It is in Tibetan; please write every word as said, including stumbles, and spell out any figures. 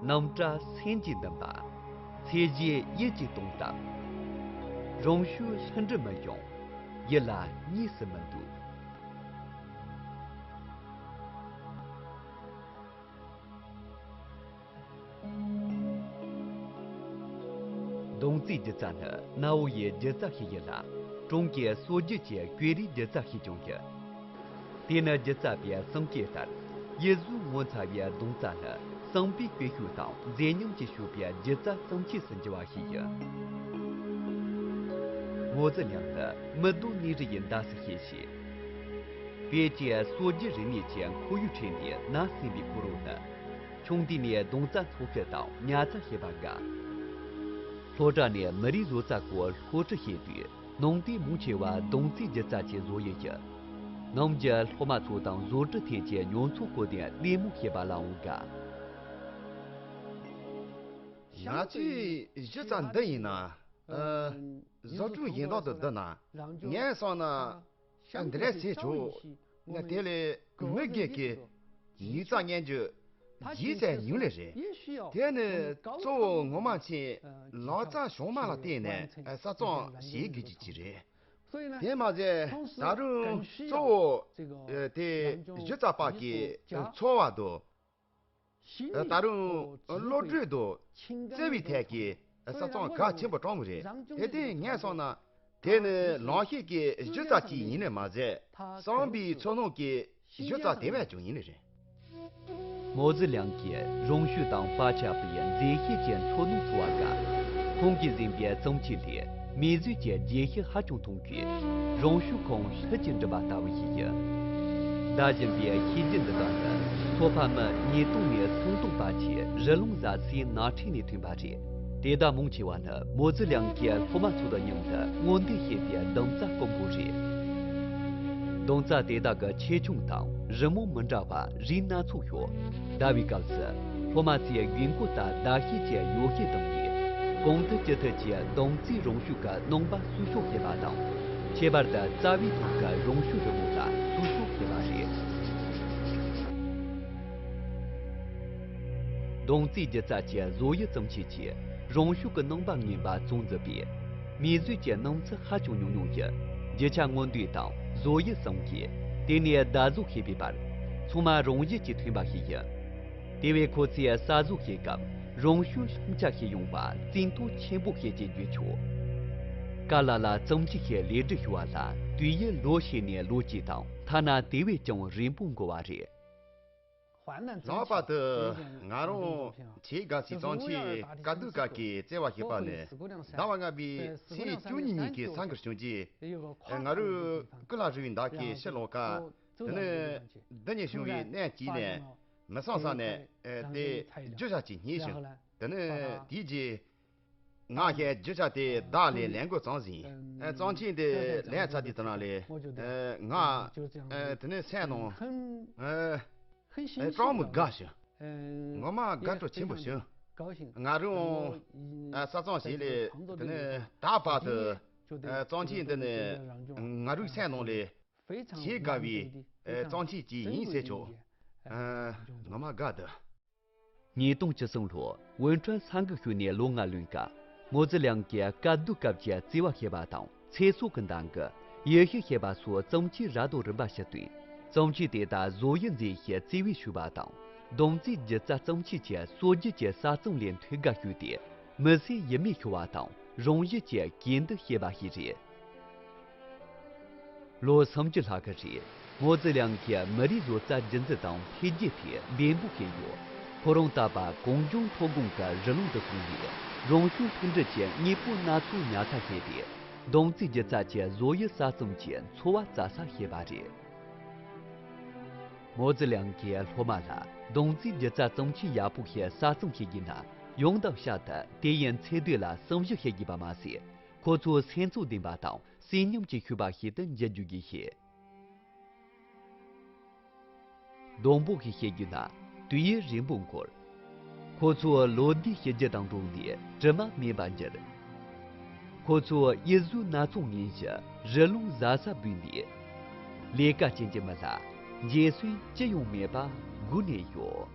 རྣམ་བཀྲ་སེམས་ཀྱིས་འདུན་པ། ཚེ་གཞིག་ཡིད་ཀྱིས་གཏོང་སྟངས། རང་ཤུགས་ལྷུན་གྲུབ་མི་འབྱུང་། ཡིད་ལ་གཉིས་སུ་མི་འདུ། སྡོང་རྩེའི་སྒྱུ་རྩལ་ནི་གནའ་བོ་ཡི་སྒྱུ་རྩལ་ཞིག་ཡིན་ལ། གྲོང་གི་སྲོལ་རྒྱུན་གྱི་བོད་རིགས་སྒྱུ་རྩལ་ཞིག་ཀྱང་ཡིན། དེ་ནི་སྒྱུ་རྩལ་པའི་གསུང་སྐད་ལྟར། ཡིད་གཟུགས་ངོ་མཚར་བའི་སྡོང་རྩ་ནི་བསམ་པའི་ཀུན་ཤུགས་དང་མཛེས་ཉམས་ཀྱིས་ཕྱུག་པའི་སྒྱུ་རྩལ་བརྩམས་ཆོས་སུ་འགྱུར་བ་ཞིག་ཡིན། མོ་ཙི་ལིང་ནི་མི་ལྡོག་གནས་རི་ཡི་འདབས་སུ་གཤེགས་ཤིང་། བོད་ཀྱི་སྲོལ་རྒྱུན་རིག་གནས་ཀྱི་ཁོར་ཡུག་ཁྲོད་ནས་ནར་སོན་པའི་ཁོ་རང་ནི། ཆུང་དུས་ནས་སྡོང་རྩ་འཚོ་བཤིག་དང་ཉར་ཚགས་བྱེད་པར་དགའ། སློབ་གྲྭ་ནས་མི་རིགས་བཟོ་རྩལ་སྐོར་སློབ་ཁྲིད་བྱེད་དུས། ནང་དུས་མང་ཆེ་བ་སྡོང་རྩའི་སྒྱུ་རྩལ་གྱི་བཟོ་དབྱིབས་ཀྱི། ནམ་རྒྱུན་སློབ་མ་ཚོ་དང་བཟོ་གྲྭ་ཐད་ཀྱི་མྱོང་ཚོར་སྐོར་ནས་ལད་མོ་བྱེད་པ་ལའང་དགའ། ང་ཚོའི་གཞི་རྩ་འདི་ཡིན་ན། ཨ། བཟོ་སྐྲུན་ཡིན་མདོག་ཏུ་བསྡུ་ན། ངས་བསམ་ན། འདི་འདྲ་བྱས་ཆོག་ང་དེ་ལས་མི་སྒེར་གྱི་ཡིག་ཚགས་སྙན་བརྒྱུད་རྗེས་ཚད་ཉུང་ལས་རེད། དེ་ནི་གཙོ་བོ་ངོ་མ་ཆེ་ལག་རྩལ་བྱུང་མ་ལ་བརྟེན་ནས་གསར་རྩོམ་བྱེད་དགོས་ཀྱི་ཅིག་རེད། དེ་མ་ཟད་ད་རུང་གཙོ་བོ་དེ་སྒྱུ་རྩལ་པ་གི་འཚོ་བ་དང་། ད་རུང་བློ་གྲོས་དང་བརྩེ་བའི་ཐད་ཀྱི་གསར་རྩོམ་གལ་ཆེན་པོ་བགྲངས་པ་རེད། དེ་དུས་ངས་སོང་ན་དེ་ནི་ལང་ཤོས་ཀྱི་སྒྱུ་རྩལ་ཅིག་ཡིན་ནི་མ་ཟད་བསམ་པའི་ཚོར་སྣང་གི་སྒྱུ་རྩལ་དེ་བས་ཀྱང་ཡིན་ནི་རེད། མོ་ཙི་ལིང་གིས་རང་ཤུགས་དང་བག་ཆགས་པའི་མཛེས་ཤོས་ཀྱི་ཚོར་སྣང་འཚོལ་བར་དགའ། ཁོང་གིས་བཟོས་པའི་བརྩམས་ཆོས་ལས། མིས་བཟོས་ཀྱི་རྗེས་ཤུལ་ཧ་ཅང་མཐོང་དུས། རང་ཤུགས་ཁོང་ལྷུན་གྱིས་འགྲིབ་པ་ལྟ་བུ་ཞིག་ཡིན། འདའ་བཞིན་པའི་ཤེས་བྱ་འདི་དག་ནི། ཚོ་ཕ་མི་ཉིས་སྟོང་ནས་སུམ་སྟོང་བར་གྱི་རི་ལུང་བཟའ་ཚང་ནང་ཁྲིད་ནས་ཐོན་པ་རེད། དེ་དག་མང་ཆེ་བ་ནི་མོ་ཙི་ལིང་གིས་སློབ་མ་ཚོ་དང་མཉམ་དུ་སྔོན་འདོན་བྱས་པའི་སྡོང་རྩ་དཀོན་པོ་རེད། སྡོང་རྩ་དེ་དག་གི་ཆེ་ཆུང་དང་རི་མོ་མི་འདྲ་བ་རིགས་སྣ་ཚོགས་ཡོད། ཟླ་བའི་སྐབས་སུ། སློབ་མ་ཚོས་དགོས་མཁོ་ལྟར་ཟླ་ཤས་ཀྱི་ཡོ་བྱད་བཏང་ནས། གོང་དུ་ཅི་ཐུབ་ཀྱིས་སྡོང་རྩའི་རང་ཤུགས་ཀྱི་རྣམ་པ་གསོ་སྐྱོང་བྱེད་པ་དང་། ཁྱད་པར་དུ་རྩ་བའི་ཐོག་གི་རང་ཤུགས་རི་མོ་ལ་གསོ་སྐྱོང་བྱེད་པ་རེད། སྡོང་རྩའི་སྒྱུ་རྩལ་གྱི་བཟོ་དབྱིབས་བརྩམས་ཆོས་ཀྱིས་རང་ཤུགས་ཀྱི་རྣམ་པ་ངན་པ་བཙོང་ཟིན་པས། མིས་བཟོས་ཀྱི་སྣུམ་ཚགས་ཧ་ཅང་ཉུང་ཉུང་གིས། རྒྱུ་ཆ་སྔོན་འདོན་དང་བཟོ་དབྱིབས་གསུམ་གྱིས། དེ་ནས་ཟླ་གཟུགས་ཤེས་པའི་བར། ཚང་མ་རང་བཞིན་གྱིས་ཐོན་པ་ཞིག་ཡིན། དེ་བས་ཁོ་ཚོས་གསར་བཟོ་བྱེད་སྐབས་རང་བྱུང་ཤིང་ཆ་ཞིག་ཡོང་བ་བརྩི་མཐོང་ཆེན་པོ་བྱེད་ཀྱི་ཡོད་ཆོག་ག་ལ་ལ་བརྩམས་ཆོས་ཤིག་ལས་སྒྲིག་ཞུ་བ་ལ་དུས་ཡུན་ལོ་ཕྱེད་ནས་ལོ་གཅིག་དང་ཐ་ན་དེ་བས་ཀྱང་རིང་པོ་འགོར་བ་རེད། ལྷག་པར་དུ་ང་རང་ཆེས་དགའ་སའི་བརྩམས་ཆོས་དཀའ་སྡུག་དཀའ་ཁའི་བརྩེ་བ་ཞེས་པ་ནི་ཟླ་བ་ལྔ་པའི་ཚེས་བཅུ་གཉིས་ཉིན་གྱི་སང་གི་བྱུང་རྗེས། ང་རང་ཀུན་ལེགས་རི་བོའི་འདབས་ཀྱི་ཕྱིར་ལོག་སྐབས་དེ་ནི་འདི་ཉིད་བྱུང་བའི་གནས་གཅིག་ནས་མི་བསམ་ས་ནས་དེ་རྒྱུ་ཆ་ཅིག་རྙེད་བྱུང་། དེ་ནི་དེའི་རྗེས་ང་ཞལ་རྒྱུ་ཆ་དེ་བདག་ལས་ལེན་དགོས་བྱུང་ཟིན། བརྩམས་ཆོས་དེ་ལེན་ཚར་དུས་དེ་ནང་ལས་ང་དེ་ནི་སེམས་ནང་སྤྲང་མོ་དགའ་བྱུང་། ངོ་མ་དགའ་སྤྲོ་ཆེན་པོ་བྱུང་། ང་རང་གསར་རྩོམ་ཞིག་ལས་དེ་ནི་ད་བར་དུ་བརྩམས་ཆོས་འདི་ནི་ང་རང་སེམས་ནང་ལས་ཆེས་དགའ་བའི་བརྩམས་ཆོས་ཅིག་ཡིན་ཟེར་ཆོག་ངོ་མ་དགའ་འདུག་ཉིས་སྟོང་བཅུ་གསུམ་ལོར་ཝུན་ཁྲོན་ས་འགུལ་ཤུལ་ནས་ལོ་ལྔ་ལོན་སྐབས། མོ་ཙི་ལིང་གིས་དཀའ་སྡུག་སྐབས་ཀྱི་བརྩེ་བ་ཞེས་པ་དང་། ཚེ་སྲོག་གི་མདངས་ཀྱི་ཡེ་ཤུ་ཞེས་པ་སོགས་བརྩམས་ཆོས་རབ་དང་རིམ་པ་ཞིག་བཏོན། བརྩམས་ཆོས་དེ་དག་བཟོ་དབྱིབས་མཛེས་ཤིང་བརྩེ་བས་ཕྱུག་པ་དང་། སྡོང་རྩའི་སྒྱུ་རྩལ་བརྩམས་ཆོས་ཀྱི་སྲོལ་རྒྱུན་གྱི་གསར་རྩོམ་ལས་མཐོ་དགའ་ཤོས་དེ། མི་ཚེ་ཡིད་མི་ཤོར་བ་དང་རང་བཞིན་གྱིས་གྱེན་ལྡིང་བྱེད་པ་ཞིག་རེད། ལོ་སུམ་ཅུ་ལྷག་གི་རིང་། མོ་ཙི་ལིང་གིས་མི་རིགས་བཟོ་རྩལ་རྒྱུན་འཛིན་དང་འཕེལ་རྒྱས་ཐད་འབད་འབུངས་བྱས་ཡོད། ཁོ་རང་རྟག་པར་གངས་ལྗོངས་མཐོ་སྒང་གི་རི་ལུང་དུ་སོང་ནས། རང་བྱུང་ལྷུན་གྲུབ་ཀྱི་དངོས་པོ་སྣ་ཚོགས་ཉར་ཚགས་བྱས་ཏེ། སྡོང་རྩའི་སྒྱུ་རྩལ་གྱི་བཟོ་དབྱིབས་གསར་རྩོམ་གྱི་འཚོ་བ་བཙལ་ས་བྱས་པ་རེད། མོ་ཙི་ལིང་གིས་སློབ་མ་ལ་སྡོང་རྩའི་སྒྱུ་རྩལ་བརྩམས་ཆོས་ཡག་པོ་ཞིག་གསར་རྩོམ་བྱེད་རྒྱུ་ན། ཡང་དང་བསྐྱར་དུ་དེ་ཡི་འཚོལ་སྡུད་ལ་བསམ་གཞིག་བྱེད་དགོས་པ་མ་ཟད། ཁོ་ཚོ་སེམས་ཚོར་ལྡན་པ་དང་བསོད་སྙོམས་ཀྱིས་ཕྱུག་པ་ཞིག་ཏུ་འགྱུར་རྒྱུ་གི་ཞེས། སྡོང་པོ་ཞིག་བཤད་རྒྱུ་ན་དུས་ཡུན་རིང་པོ་འགོར། ཁོ་ཚོ་ལོ་ཟླའི་ཞི་རྒྱུ་དང་འགྲོགས་ནས་དྲི་མ་མེད་པར་འགྱུར། ཁོ་ཚོ་ཡིད་གཟུགས་སྣ་ཚོགས་ངན་ཞིང་རི་ལུང་བཟའ་ས་བུད་ནས། ལས་ཀ་ཅན་གྱི་མི་ལ་འགྱེལ་སོན་ཅི་ཡང་མེད་པ་སྒུག་ནས་ཡོད།